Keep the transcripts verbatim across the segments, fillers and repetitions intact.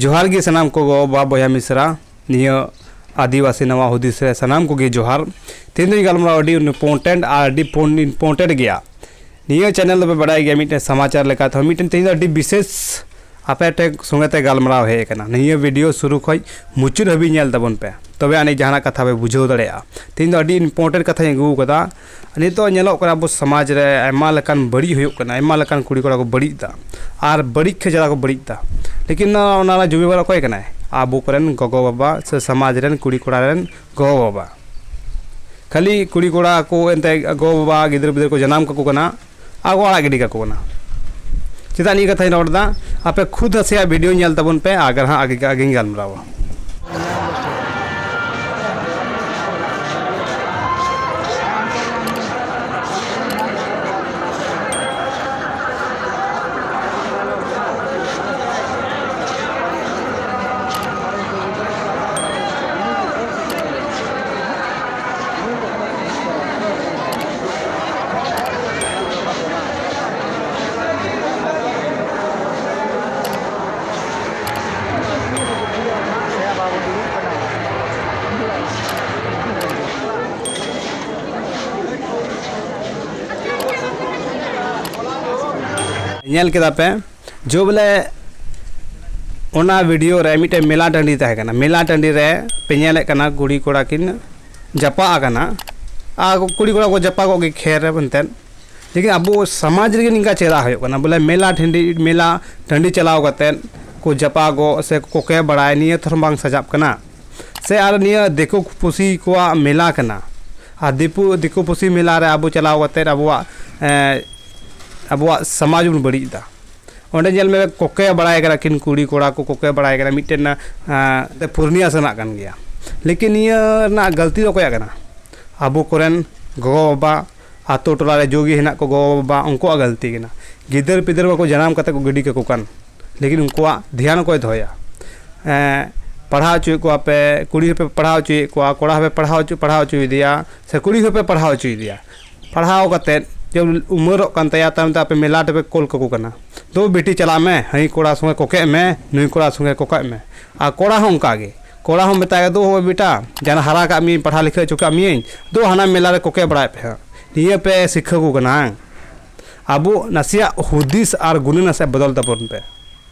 ᱡᱚᱦᱟᱨ ᱜᱮ ᱥᱟᱱᱟᱢ ᱠᱚ ᱜᱚ ᱵᱟᱵᱟ ᱵᱚᱭᱦᱟ ᱢᱤᱥᱨᱟ, ᱱᱤᱭᱟᱹ ᱟᱹᱫᱤᱵᱟᱹᱥᱤ ᱱᱟᱣᱟ ᱦᱩᱫᱤᱥ ᱨᱮ ᱥᱟᱱᱟᱢ ᱠᱚᱜᱮ ᱡᱚᱦᱟᱨ᱾ ᱛᱮᱦᱮᱧ ᱫᱚᱧ ᱜᱟᱞᱢᱟᱨᱟᱣ ᱟᱹᱰᱤ important ᱟᱨ ᱟᱹᱰᱤ ᱯᱚᱱ-, important ᱜᱮᱭᱟ᱾ ᱱᱤᱭᱟᱹ channel ᱫᱚᱯᱮ ᱵᱟᱰᱟᱭ ᱜᱮᱭᱟ, ᱢᱤᱫᱴᱮᱱ ᱥᱚᱢᱟᱪᱟᱨ ᱞᱮᱠᱟᱛᱮ ᱦᱚᱸ ᱢᱤᱫᱴᱮᱱ ᱛᱮᱦᱮᱧ ᱫᱚ ᱟᱹᱰᱤ ᱵᱤᱥᱮᱥ ᱟᱯᱮ ᱴᱷᱮᱱ ᱥᱚᱸᱜᱮ ᱛᱮ ᱜᱟᱞᱢᱟᱨᱟᱣ ᱦᱮᱡ ᱟᱠᱟᱱᱟ᱾ ᱱᱤᱭᱟᱹ video ᱥᱩᱨᱩ ᱠᱷᱚᱱ ᱢᱩᱪᱟᱹᱫ ᱦᱟᱹᱵᱤᱡ ᱧᱮᱞ ᱛᱟᱵᱚᱱ ᱯᱮ, ᱛᱚᱵᱮ ᱟᱹᱱᱤᱡ ᱡᱟᱦᱟᱱᱟᱜ ᱠᱟᱛᱷᱟ ᱯᱮ ᱵᱩᱡᱷᱟᱹᱣ ᱫᱟᱲᱮᱭᱟᱜᱼᱟ᱾ ᱛᱮᱦᱮᱧ ᱫᱚ ᱟᱹᱰᱤ important ᱠᱟᱛᱷᱟᱧ ᱟᱹᱜᱩ ᱟᱠᱟᱫᱟ᱾ ᱱᱤᱛᱚᱜ ᱧᱮᱞᱚᱜ ᱠᱟᱱᱟ ᱟᱵᱚ ᱥᱚᱢᱟᱡᱽ ᱨᱮ ᱟᱭᱢᱟ ᱞᱮᱠᱟᱱ ᱵᱟᱹᱲᱤᱡ ᱦᱩᱭᱩᱜ ᱠᱟᱱᱟ, ᱟᱭᱢᱟ ᱞᱮᱠᱟᱱ ᱠᱩᱲᱤ ᱠᱚᱲᱟ ᱠᱚ ᱵᱟᱹᱲᱤᱡ ᱮᱫᱟ, ᱟᱨ ᱵᱟᱹᱲᱤᱡ ᱠᱷᱮᱡᱟᱲᱟ ᱠᱚ ᱵᱟᱹᱲᱤᱡ ᱮᱫᱟ᱾ ᱞᱮᱠᱤᱱ ᱚᱱᱟ, ᱚᱱᱟ ᱨᱮᱱᱟᱜ ᱡᱩᱢᱤᱵᱟᱨ ᱚᱠᱚᱭ ᱠᱟᱱᱟᱭ? ᱟᱵᱚ ᱠᱚᱨᱮᱱ ᱜᱚᱜᱚ ᱵᱟᱵᱟ ᱥᱮ ᱥᱚᱢᱟᱡᱽ ᱨᱮᱱ ᱠᱩᱲᱤ ᱠᱚᱲᱟ ᱨᱮᱱ ᱜᱚᱜᱚ ᱵᱟᱵᱟ᱾ ᱠᱷᱟᱹᱞᱤ ᱠᱩᱲᱤ ᱠᱚᱲᱟ ᱠᱚ ᱮᱱᱛᱮ ᱜᱚᱜᱚ ᱵᱟᱵᱟ ᱜᱤᱫᱟᱹᱨ ᱯᱤᱫᱟᱹᱨ ᱠᱚ ᱡᱟᱱᱟᱢ ᱠᱟᱠᱚ ᱠᱟᱱᱟ, ᱟᱨ ᱠᱚ ᱟᱲᱟᱜ ᱜᱤᱰᱤ ᱠᱟᱠᱚ ᱠᱟᱱᱟ᱾ ᱪᱮᱫᱟᱜ ᱱᱤᱭᱟᱹ ᱠᱟᱛᱷᱟᱧ ᱨᱚᱲ ᱮᱫᱟ? ᱟᱯᱮ ᱠᱷᱩᱫ ᱱᱟᱥᱮᱭᱟᱜ video ᱧᱮᱞ ᱛᱟᱵᱚᱱ ᱯᱮ, ᱟᱨ ᱦᱟᱸᱜ ᱟᱜᱮ, ᱟᱜᱮᱧ ᱜᱟᱞᱢᱟᱨᱟᱣᱟ᱾ ᱧᱮᱞ ᱠᱮᱫᱟ ᱯᱮ ᱡᱮ ᱵᱚᱞᱮ ᱚᱱᱟ video ᱨᱮ ᱢᱤᱫᱴᱮᱱ ᱢᱮᱞᱟ ᱴᱟᱺᱰᱤ ᱛᱟᱦᱮᱸ ᱠᱟᱱᱟ᱾ ᱢᱮᱞᱟ ᱴᱟᱺᱰᱤ ᱨᱮ ᱯᱮ ᱧᱮᱞᱮᱫ ᱠᱟᱱᱟ ᱠᱩᱲᱤ ᱠᱚᱲᱟ ᱠᱤᱱ ᱡᱟᱯᱟᱜ ᱟᱠᱟᱱᱟ, ᱟᱨ ᱠᱩᱲᱤ ᱠᱚᱲᱟ ᱠᱚ ᱡᱟᱯᱟᱜᱚᱜ ᱜᱮ ᱠᱷᱮᱨ ᱨᱮ ᱮᱱᱛᱮᱫ᱾ ᱞᱮᱠᱤᱱ ᱟᱵᱚ ᱥᱚᱢᱟᱡᱽ ᱨᱮᱜᱮ ᱱᱤᱝᱠᱟ ᱪᱮᱫᱟᱜ ᱦᱩᱭᱩᱜ ᱠᱟᱱᱟ? ᱵᱚᱞᱮ ᱢᱮᱞᱟ ᱴᱟᱺᱰᱤ, ᱢᱮᱞᱟ ᱴᱟᱺᱰᱤ ᱪᱟᱞᱟᱣ ᱠᱟᱛᱮᱫ ᱠᱚ ᱡᱟᱯᱟᱜᱚᱜ ᱥᱮ ᱠᱚᱠᱮ ᱵᱟᱲᱟᱭ, ᱱᱤᱭᱟᱹ ᱛᱷᱚᱨ ᱵᱟᱝ ᱥᱟᱡᱟᱜ ᱠᱟᱱᱟ? ᱥᱮ ᱟᱨ ᱱᱤᱭᱟᱹ ᱫᱤᱠᱩ ᱯᱩᱥᱤ ᱠᱚᱣᱟᱜ ᱢᱮᱞᱟ ᱠᱟᱱᱟ? ᱟᱨ ᱫᱤᱠᱩ, ᱫᱤᱠᱩ ᱯᱩᱥᱤ ᱢᱮᱞᱟ ᱨᱮ ᱟᱵᱚ ᱪᱟᱞᱟᱣ ᱠᱟᱛᱮᱫ ᱟᱵᱚᱣᱟᱜ, ᱮᱸ, ᱟᱵᱚᱣᱟᱜ ᱥᱚᱢᱟᱡᱽ ᱵᱚᱱ ᱵᱟᱹᱲᱤᱡ ᱮᱫᱟ᱾ ᱚᱸᱰᱮ ᱧᱮᱞ ᱢᱮ, ᱠᱚᱠᱮ ᱵᱟᱲᱟᱭ ᱠᱟᱱᱟ ᱠᱤᱱ, ᱠᱩᱲᱤ ᱠᱚᱲᱟ ᱠᱚ ᱠᱚᱠᱮ ᱵᱟᱲᱟᱭ ᱠᱟᱱᱟ, ᱢᱤᱫᱴᱮᱱ, ᱮᱸ, ᱯᱩᱨᱱᱤᱭᱟ ᱥᱮᱱᱟᱜ ᱠᱟᱱ ᱜᱮᱭᱟ᱾ ᱞᱮᱠᱤᱱ ᱱᱤᱭᱟᱹ ᱨᱮᱱᱟᱜ ᱜᱟᱹᱞᱛᱤ ᱫᱚ ᱚᱠᱚᱭᱟᱜ ᱠᱟᱱᱟ? ᱟᱵᱚ ᱠᱚᱨᱮᱱ ᱜᱚᱜᱚ ᱵᱟᱵᱟ, ᱟᱛᱳ ᱴᱚᱞᱟ ᱨᱮ ᱡᱚᱜᱮ ᱦᱮᱱᱟᱜ ᱠᱚ ᱜᱚᱜᱚ ᱵᱟᱵᱟ, ᱩᱱᱠᱩᱣᱟᱜ ᱜᱟᱹᱞᱛᱤ ᱠᱟᱱᱟ᱾ ᱜᱤᱫᱟᱹᱨ ᱯᱤᱫᱟᱹᱨ ᱵᱟᱠᱚ ᱡᱟᱱᱟᱢ ᱠᱟᱛᱮ ᱠᱚ ᱜᱤᱰᱤ ᱠᱟᱠᱚ ᱠᱟᱱ, ᱞᱮᱠᱤᱱ ᱩᱱᱠᱩᱣᱟᱜ ᱫᱷᱮᱭᱟᱱ ᱚᱠᱚᱭ ᱫᱚᱦᱚᱭᱟ? ᱮᱸ, ᱯᱟᱲᱦᱟᱣ ᱦᱚᱪᱚᱭᱮᱫ ᱠᱚᱣᱟ ᱯᱮ, ᱠᱩᱲᱤ ᱦᱚᱸᱯᱮ ᱯᱟᱲᱦᱟᱣ ᱦᱚᱪᱚᱭᱮᱫ ᱠᱚᱣᱟ, ᱠᱚᱲᱟ ᱦᱚᱸᱯᱮ ᱯᱟᱲᱦᱟᱣ ᱦᱚᱪᱚ, ᱯᱟᱲᱦᱟᱣ ᱦᱚᱪᱚᱭᱮᱫᱮᱭᱟ, ᱥᱮ ᱠᱩᱲᱤ ᱦᱚᱸᱯᱮ ᱯᱟᱲᱦᱟᱣ ᱦᱚᱪᱚᱭᱮᱫᱮᱭᱟ᱾ ᱯᱟᱲᱦᱟᱣ ᱠᱟᱛᱮᱫ ᱡᱮ ᱩᱢᱮᱨᱚᱜ ᱠᱟᱱ ᱛᱟᱭᱟ, ᱛᱟᱭᱚᱢ ᱛᱮ ᱟᱯᱮ ᱢᱮᱞᱟ ᱨᱮᱯᱮ ᱠᱳᱞ ᱠᱟᱠᱚ ᱠᱟᱱᱟ, "ᱫᱩ ᱵᱤᱴᱤ ᱪᱟᱞᱟᱜ ᱢᱮ, ᱦᱟᱹᱱᱤ ᱠᱚᱲᱟ ᱥᱚᱸᱜᱮ ᱠᱚᱠᱮᱜ ᱢᱮ, ᱱᱩᱭ ᱠᱚᱲᱟ ᱥᱚᱸᱜᱮ ᱠᱚᱠᱮᱜ ᱢᱮ", ᱟᱨ ᱠᱚᱲᱟ ᱦᱚᱸ ᱚᱱᱠᱟ ᱜᱮ, ᱠᱚᱲᱟ ᱦᱚᱸ ᱢᱮᱛᱟᱭ ᱜᱮ, "ᱫᱩ ᱦᱳᱭ ᱵᱮᱴᱟ, ᱡᱟᱦᱟᱸ ᱦᱟᱨᱟ ᱠᱟᱜ ᱢᱤᱭᱟᱹᱧ, ᱯᱟᱲᱦᱟᱣ ᱞᱤᱠᱷᱟᱹᱣ ᱦᱚᱪᱚ ᱠᱟᱜ ᱢᱤᱭᱟᱹᱧ, ᱫᱩ ᱦᱟᱱᱟ ᱢᱮᱞᱟ ᱨᱮ ᱠᱚᱠᱮ ᱵᱟᱲᱟᱭᱮᱫ ᱯᱮ ᱦᱟᱸᱜ", ᱱᱤᱭᱟᱹ ᱯᱮ ᱥᱤᱠᱷᱟᱹᱣ ᱠᱚ ᱠᱟᱱᱟ᱾ ᱟᱵᱚ ᱱᱟᱥᱮᱭᱟᱜ ᱦᱩᱫᱤᱥ ᱟᱨ ᱜᱩᱱᱟᱹ ᱱᱟᱥᱮᱭᱟᱜ ᱵᱚᱫᱚᱞ ᱛᱟᱵᱚᱱ ᱯᱮ᱾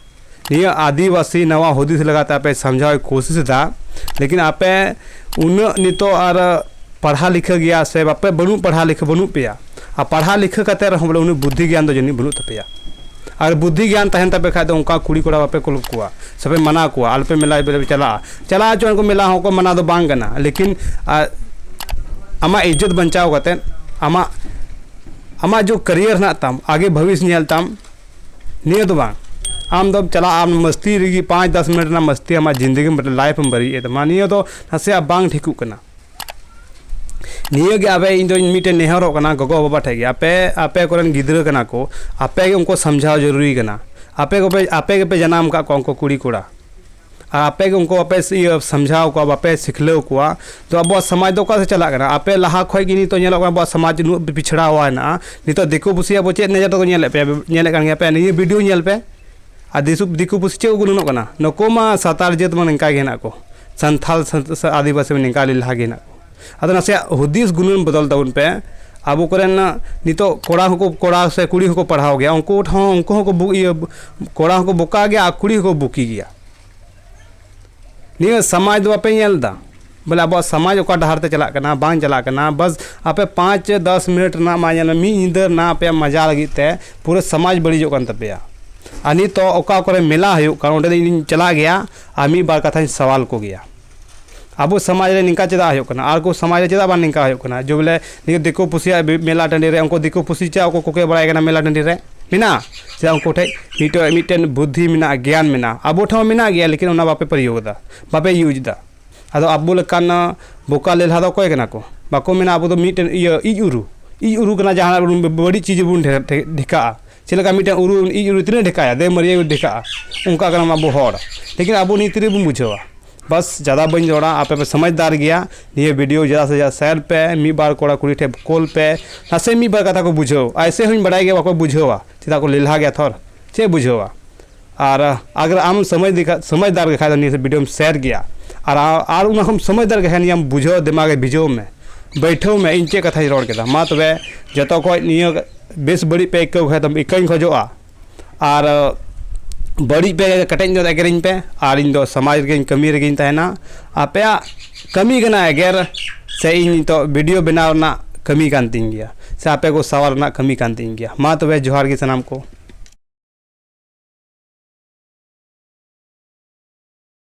ᱱᱤᱭᱟᱹ ᱟᱹᱫᱤᱵᱟᱹᱥᱤ ᱱᱟᱣᱟ ᱦᱩᱫᱤᱥ ᱞᱮᱠᱟᱛᱮ ᱟᱯᱮ ᱥᱟᱢᱡᱷᱟᱣ ᱠᱳᱥᱤᱥ ᱮᱫᱟ, ᱞᱮᱠᱤᱱ ᱟᱯᱮ ᱩᱱᱟᱹᱜ ᱱᱤᱛᱚᱜ ᱟᱨ ᱯᱟᱲᱦᱟᱣ ᱞᱤᱠᱷᱟᱹ ᱜᱮᱭᱟ ᱥᱮ ᱵᱟᱯᱮ, ᱵᱟᱹᱱᱩᱜ ᱯᱟᱲᱦᱟᱣ ᱞᱤᱠᱷᱟᱹ ᱵᱟᱹᱱᱩᱜ ᱯᱮᱭᱟ, ᱟᱨ ᱯᱟᱲᱦᱟᱣ ᱞᱤᱠᱷᱟᱹ ᱠᱟᱛᱮ ᱨᱮᱦᱚᱸ ᱵᱚᱞᱮ ᱩᱱᱟᱹᱜ ᱵᱩᱫᱽᱫᱷᱤ ᱜᱮᱭᱟᱱ ᱫᱚ ᱡᱟᱹᱱᱤᱡ ᱵᱟᱹᱱᱩᱜ ᱛᱟᱯᱮᱭᱟ᱾ ᱟᱨ ᱵᱩᱫᱽᱫᱷᱤ ᱜᱮᱭᱟᱱ ᱛᱟᱦᱮᱱ ᱛᱟᱯᱮ ᱠᱷᱟᱡ ᱫᱚ ᱚᱱᱠᱟ ᱠᱩᱲᱤ ᱠᱚᱲᱟ ᱵᱟᱯᱮ ᱠᱩᱞ ᱠᱚᱣᱟ ᱥᱮᱯᱮ ᱢᱟᱱᱟ ᱠᱚᱣᱟ, "ᱟᱞᱚᱯᱮ ᱢᱮᱞᱟ ᱯᱮ ᱪᱟᱞᱟᱜᱼᱟ", ᱪᱟᱞᱟᱜ ᱦᱚᱪᱚ ᱠᱚ, ᱢᱮᱞᱟ ᱦᱚᱸᱠᱚ ᱢᱟᱱᱟ ᱫᱚ ᱵᱟᱝ ᱠᱟᱱᱟ, ᱞᱮᱠᱤᱱ ᱟᱨ ᱟᱢᱟᱜ ᱤᱡᱽᱡᱚᱛ ᱵᱟᱧᱪᱟᱣ ᱠᱟᱛᱮ ᱟᱢᱟᱜ, ᱟᱢᱟᱜ ᱡᱚ ᱠᱮᱨᱤᱭᱟᱨ ᱦᱮᱱᱟᱜ ᱛᱟᱢ, ᱟᱜᱮ ᱵᱷᱚᱵᱤᱥ ᱧᱮᱞ ᱛᱟᱢ, ᱱᱤᱭᱟᱹ ᱫᱚ ᱵᱟᱝ᱾ ᱟᱢ ᱫᱚᱢ ᱪᱟᱞᱟᱜᱼᱟ, ᱟᱢ ᱢᱟᱥᱛᱤ ᱨᱮᱜᱮ ᱯᱟᱸᱪ ᱫᱟᱥ ᱢᱤᱱᱤᱴ ᱨᱮᱱᱟᱜ ᱢᱟᱥᱛᱤ ᱟᱢᱟᱜ ᱡᱤᱱᱫᱮᱜᱤ ᱢᱤᱫᱴᱮᱱ ᱞᱟᱭᱤᱯᱷ ᱮᱢ ᱵᱟᱹᱲᱤᱡ ᱮᱫ ᱛᱟᱢᱟ, ᱱᱤᱭᱟᱹ ᱫᱚ ᱱᱟᱥᱮᱭᱟᱜ ᱵᱟᱝ ᱴᱷᱤᱠᱚᱜ ᱠᱟᱱᱟ᱾ ᱱᱤᱭᱟᱹ ᱜᱮ ᱟᱵᱮ, ᱤᱧ ᱫᱚᱧ ᱢᱤᱫᱴᱮᱱ ᱱᱮᱦᱚᱨᱚᱜ ᱠᱟᱱᱟ ᱜᱚᱜᱚ ᱵᱟᱵᱟ ᱴᱷᱮᱡ ᱜᱮ, ᱟᱯᱮ, ᱟᱯᱮ ᱠᱚᱨᱮᱱ ᱜᱤᱫᱽᱨᱟᱹ ᱠᱟᱱᱟ ᱠᱚ, ᱟᱯᱮ ᱜᱮ ᱩᱱᱠᱩ ᱥᱟᱢᱡᱷᱟᱣ ᱡᱟᱹᱨᱩᱨᱤ ᱠᱟᱱᱟ᱾ ᱟᱯᱮ ᱜᱮᱯᱮ, ᱟᱯᱮ ᱜᱮᱯᱮ ᱡᱟᱱᱟᱢ ᱟᱠᱟᱫ ᱠᱚᱣᱟ ᱩᱱᱠᱩ ᱠᱩᱲᱤ ᱠᱚᱲᱟ, ᱟᱨ ᱟᱯᱮ ᱜᱮ ᱩᱱᱠᱩ ᱵᱟᱯᱮ ᱤᱭᱟᱹ ᱥᱟᱢᱡᱷᱟᱣ ᱠᱚᱣᱟ, ᱵᱟᱯᱮ ᱥᱤᱠᱷᱞᱟᱹᱣ ᱠᱚᱣᱟ, ᱛᱚ ᱟᱵᱚᱣᱟᱜ ᱥᱚᱢᱟᱡᱽ ᱫᱚ ᱚᱠᱟ ᱥᱮᱫ ᱪᱟᱞᱟᱜ ᱠᱟᱱᱟ? ᱟᱯᱮ ᱞᱟᱦᱟ ᱠᱷᱚᱡ ᱜᱮ ᱱᱤᱛᱚᱜ ᱧᱮᱞᱚᱜ ᱠᱟᱱᱟ ᱟᱵᱚᱣᱟᱜ ᱥᱚᱢᱟᱡᱽ ᱩᱱᱟᱹᱜ ᱯᱤᱪᱷᱲᱟᱣᱟ ᱦᱮᱱᱟᱜᱼᱟ᱾ ᱱᱤᱛᱚᱜ ᱫᱤᱠᱩ ᱯᱩᱥᱤ ᱟᱵᱚ ᱪᱮᱫ ᱱᱚᱡᱚᱨ ᱛᱮᱠᱚ ᱧᱮᱞᱮᱫ ᱯᱮᱭᱟ, ᱧᱮᱞᱮᱫ ᱠᱟᱱ ᱜᱮᱭᱟ ᱯᱮ, ᱱᱤᱭᱟᱹ ᱵᱷᱤᱰᱤᱭᱳ ᱧᱮᱞ ᱯᱮ᱾ ᱟᱨ ᱫᱤᱥᱩ-, ᱫᱤᱠᱩ ᱯᱩᱥᱤ ᱪᱮᱫ ᱠᱚ ᱜᱩᱱᱟᱹᱱᱚᱜ ᱠᱟᱱᱟ? ᱱᱩᱠᱩ ᱢᱟ ᱥᱟᱱᱛᱟᱲ ᱡᱟᱹᱛ ᱢᱟ ᱱᱤᱝᱠᱟ ᱜᱮ ᱦᱮᱱᱟᱜ ᱠᱚ, ᱥᱟᱱᱛᱷᱟᱞ, ᱥᱟᱱ-, ᱥᱟ-, ᱟᱹᱫᱤᱵᱟᱹᱥᱤ ᱢᱟ ᱱᱤᱝᱠᱟ ᱞᱮᱞᱦᱟ ᱜᱮ ᱦᱮᱱᱟᱜ ᱠᱚ᱾ ᱟᱫᱚ ᱱᱟᱥᱮᱭᱟᱜ ᱦᱩᱫᱤᱥ ᱜᱩᱱᱟᱹᱱ ᱵᱚᱫᱚᱞ ᱛᱟᱵᱚᱱ ᱯᱮ᱾ ᱟᱵᱚ ᱠᱚᱨᱮᱱ ᱱᱤᱛᱚᱜ ᱠᱚᱲᱟ ᱦᱚᱸᱠᱚ, ᱠᱚᱲᱟ ᱥᱮ ᱠᱩᱲᱤ ᱦᱚᱸᱠᱚ ᱯᱟᱲᱦᱟᱣ ᱜᱮᱭᱟ, ᱩᱱᱠᱩ ᱦᱚᱸ, ᱩᱱᱠᱩ ᱦᱚᱸᱠᱚ ᱵᱩ-, ᱤᱭᱟᱹ, ᱠᱚᱲᱟ ᱦᱚᱸᱠᱚ ᱵᱚᱠᱟ ᱜᱮᱭᱟ ᱟᱨ ᱠᱩᱲᱤ ᱦᱚᱸᱠᱚ ᱵᱩᱠᱤ ᱜᱮᱭᱟ᱾ ᱱᱤᱭᱟᱹ ᱥᱚᱢᱟᱡᱽ ᱫᱚ ᱵᱟᱯᱮ ᱧᱮᱞ ᱮᱫᱟ? ᱵᱚᱞᱮ ᱟᱵᱚᱣᱟᱜ ᱥᱚᱢᱟᱡᱽ ᱚᱠᱟ ᱰᱟᱦᱟᱨ ᱛᱮ ᱪᱟᱞᱟᱜ ᱠᱟᱱᱟ, ᱵᱟᱝ ᱪᱟᱞᱟᱜ ᱠᱟᱱᱟ᱾ ᱵᱟᱥ ᱟᱯᱮ ᱯᱟᱸᱪ ᱪᱮ ᱫᱚᱥ ᱢᱤᱱᱤᱴ ᱨᱮᱱᱟᱜ ᱢᱟ ᱧᱮᱞ ᱢᱮ, ᱢᱤᱫ ᱧᱤᱫᱟᱹ ᱨᱮᱱᱟᱜ ᱟᱯᱮᱭᱟᱜ ᱢᱟᱡᱟ ᱞᱟᱹᱜᱤᱫ ᱛᱮ ᱯᱩᱨᱟᱹ ᱥᱚᱢᱟᱡᱽ ᱵᱟᱹᱲᱤᱡᱚᱜ ᱠᱟᱱ ᱛᱟᱯᱮᱭᱟ᱾ ᱟᱨ ᱱᱤᱛᱚᱜ ᱚᱠᱟ ᱠᱚᱨᱮ ᱢᱮᱞᱟ ᱦᱩᱭᱩᱜ ᱠᱟᱱ, ᱚᱸᱰᱮ ᱫᱚ ᱤᱧ ᱪᱟᱞᱟᱜ ᱜᱮᱭᱟ ᱟᱨ ᱢᱤᱫ ᱵᱟᱨ ᱠᱟᱛᱷᱟᱧ ᱥᱟᱣᱟᱞ ᱠᱚᱜᱮᱭᱟ᱾ ᱟᱵᱚ ᱥᱚᱢᱟᱡᱽ ᱨᱮ ᱱᱤᱝᱠᱟ ᱪᱮᱫᱟᱜ ᱦᱩᱭᱩᱜ ᱠᱟᱱᱟ? ᱟᱨ ᱠᱚ ᱥᱚᱢᱟᱡᱽ ᱨᱮ ᱪᱮᱫᱟᱜ ᱵᱟᱝ ᱱᱤᱝᱠᱟ ᱦᱩᱭᱩᱜ ᱠᱟᱱᱟ? ᱡᱮ ᱵᱚᱞᱮ ᱱᱤᱭᱟᱹ ᱫᱤᱠᱩ ᱯᱩᱥᱤᱭᱟᱜ ᱵᱤ-, ᱢᱮᱞᱟ ᱴᱟᱺᱰᱤ ᱨᱮ ᱩᱱᱠᱩ ᱫᱤᱠᱩ ᱯᱩᱥᱤ ᱪᱮᱫᱟᱜ ᱠᱚ ᱠᱚᱠᱮ ᱵᱟᱲᱟᱭ ᱠᱟᱱᱟ ᱢᱮᱞᱟ ᱴᱟᱺᱰᱤ ᱨᱮ? ᱢᱮᱱᱟᱜᱼᱟ᱾ ᱪᱮᱫᱟᱜ ᱩᱱᱠᱩ ᱴᱷᱮᱡ ᱢᱤᱫᱴᱮᱱ, ᱢᱤᱫᱴᱮᱱ ᱵᱩᱫᱽᱫᱷᱤ ᱢᱮᱱᱟᱜᱼᱟ, ᱜᱮᱭᱟᱱ ᱢᱮᱱᱟᱜᱼᱟ, ᱟᱵᱚ ᱴᱷᱮᱱ ᱦᱚᱸ ᱢᱮᱱᱟᱜ ᱜᱮᱭᱟ, ᱞᱮᱠᱤᱱ ᱚᱱᱟ ᱵᱟᱯᱮ ᱯᱨᱚᱭᱳᱜᱽ ᱮᱫᱟ, ᱵᱟᱯᱮ ᱤᱭᱩᱡᱽ ᱮᱫᱟ᱾ ᱟᱫᱚ ᱟᱵᱚ ᱞᱮᱠᱟᱱ ᱵᱚᱠᱟ ᱞᱮᱞᱦᱟ ᱫᱚ ᱚᱠᱚᱭ ᱠᱟᱱᱟ ᱠᱚ? ᱵᱟᱠᱚ ᱢᱮᱱᱟ ᱟᱵᱚ ᱫᱚ ᱢᱤᱫᱴᱮᱱ ᱤᱭᱟᱹ ᱤᱡ ᱩᱨᱩ, ᱤᱡ ᱩᱨᱩ ᱠᱟᱱᱟ, ᱡᱟᱦᱟᱱᱟᱜ ᱵᱚᱱ ᱵᱟᱹᱲᱤᱡ ᱪᱤᱡᱽ ᱵᱚᱱ ᱰᱷᱮ-, ᱰᱷᱮ-, ᱰᱷᱮᱠᱟᱜᱼᱟ᱾ ᱪᱮᱫ ᱞᱮᱠᱟ ᱢᱤᱫᱴᱮᱱ ᱩᱨᱩ, ᱤᱡ ᱩᱨᱩ ᱛᱤᱱᱟᱹᱜ ᱰᱷᱮᱠᱟᱭᱟ? ᱫᱮ ᱢᱟᱹᱨᱤᱭᱟᱹ ᱰᱷᱮᱠᱟᱜᱼᱟ, ᱚᱱᱠᱟ ᱠᱟᱱᱟ ᱟᱵᱚ ᱦᱚᱲ᱾ ᱞᱮᱠᱤᱱ ᱟᱵᱚ ᱱᱤᱛ ᱨᱮᱵᱚᱱ ᱵᱩᱡᱷᱟᱹᱣᱟ᱾ ᱵᱟᱥ, ᱡᱟᱫᱟ ᱵᱟᱹᱧ ᱨᱚᱲᱟ, ᱟᱯᱮ ᱯᱮ ᱥᱚᱢᱟᱡᱽᱫᱟᱨ ᱜᱮᱭᱟ᱾ ᱱᱤᱭᱟᱹ ᱵᱷᱤᱰᱤᱭᱳ ᱡᱟᱫᱟ ᱥᱮ ᱡᱟᱫᱟ ᱥᱮᱭᱟᱨ ᱯᱮ, ᱢᱤᱫ ᱵᱟᱨ ᱠᱚᱲᱟ ᱠᱩᱲᱤ ᱴᱷᱮᱱ ᱠᱳᱞ ᱯᱮ, ᱱᱟᱥᱮ ᱢᱤᱫ ᱵᱟᱨ ᱠᱟᱛᱷᱟ ᱠᱚ ᱵᱩᱡᱷᱟᱹᱣ᱾ ᱟᱭᱥᱮ ᱦᱚᱸᱧ ᱵᱟᱲᱟᱭ ᱜᱮᱭᱟ ᱵᱟᱠᱚ ᱵᱩᱡᱷᱟᱹᱣᱟ, ᱪᱮᱫᱟᱜ ᱠᱚ ᱞᱮᱞᱦᱟ ᱜᱮᱭᱟ ᱛᱷᱚᱨ, ᱪᱮᱫ ᱵᱩᱡᱷᱟᱹᱣᱟ? ᱟᱨ ᱟᱜᱟᱨ ᱟᱢ ᱥᱚᱢᱟᱡᱽ ᱫᱤᱠᱷᱟ-, ᱥᱚᱢᱟᱡᱽᱫᱟᱨ ᱜᱮ ᱠᱷᱟᱡ ᱫᱚ ᱱᱤᱭᱟᱹ ᱵᱷᱤᱰᱤᱭᱳᱢ ᱥᱮᱭᱟᱨ ᱜᱮᱭᱟ᱾ ᱟᱨ ᱟ-, ᱟᱨ ᱚᱱᱟ ᱠᱷᱚᱱ ᱥᱚᱢᱟᱡᱽᱫᱟᱨ ᱜᱮ ᱠᱷᱟᱡ ᱱᱤᱭᱟᱹᱢ ᱵᱩᱡᱷᱟᱹᱣ, ᱫᱤᱢᱟᱜᱽ ᱨᱮ ᱵᱷᱤᱡᱟᱹᱣ ᱢᱮ, ᱵᱟᱹᱭᱴᱷᱟᱹᱣ ᱢᱮ, ᱤᱧ ᱪᱮᱫ ᱠᱟᱛᱷᱟᱧ ᱨᱚᱲ ᱠᱮᱫᱟ᱾ ᱢᱟ ᱛᱚᱵᱮ, ᱡᱚᱛᱚ ᱠᱷᱚᱡ ᱱᱤᱭᱟᱹ ᱵᱮᱥ ᱵᱟᱹᱲᱤᱡ ᱯᱮ ᱟᱹᱭᱠᱟᱹᱣ ᱠᱷᱟᱡ ᱫᱚ ᱤᱠᱟᱹᱧ ᱠᱷᱚᱡᱚᱜᱼᱟ᱾ ᱟᱨ ᱵᱟᱹᱲᱤᱡ ᱯᱮ ᱠᱮᱴᱮᱡ ᱧᱚᱜ ᱮᱜᱮᱨᱤᱧ ᱯᱮ, ᱟᱨ ᱤᱧ ᱫᱚ ᱥᱚᱢᱟᱡᱽ ᱨᱮᱜᱮᱧ ᱠᱟᱹᱢᱤ ᱨᱮᱜᱮᱧ ᱛᱟᱦᱮᱱᱟ᱾ ᱟᱯᱮᱭᱟᱜ ᱠᱟᱹᱢᱤ ᱠᱟᱱᱟ ᱮᱜᱮᱨ, ᱥᱮ ᱤᱧ ᱱᱤᱛᱚᱜ ᱵᱷᱤᱰᱤᱭᱳ ᱵᱮᱱᱟᱣ ᱨᱮᱱᱟᱜ ᱠᱟᱹᱢᱤ ᱠᱟᱱ ᱛᱤᱧ ᱜᱮᱭᱟ, ᱥᱮ ᱟᱯᱮ ᱠᱚ ᱥᱟᱶᱟᱨ ᱨᱮᱱᱟᱜ ᱠᱟᱹᱢᱤ ᱠᱟᱱ ᱛᱤᱧ ᱜᱮᱭᱟ? ᱢᱟ ᱛᱚᱵᱮ, ᱡᱚᱦᱟᱨ ᱜᱮ ᱥᱟᱱᱟᱢ ᱠᱚ᱾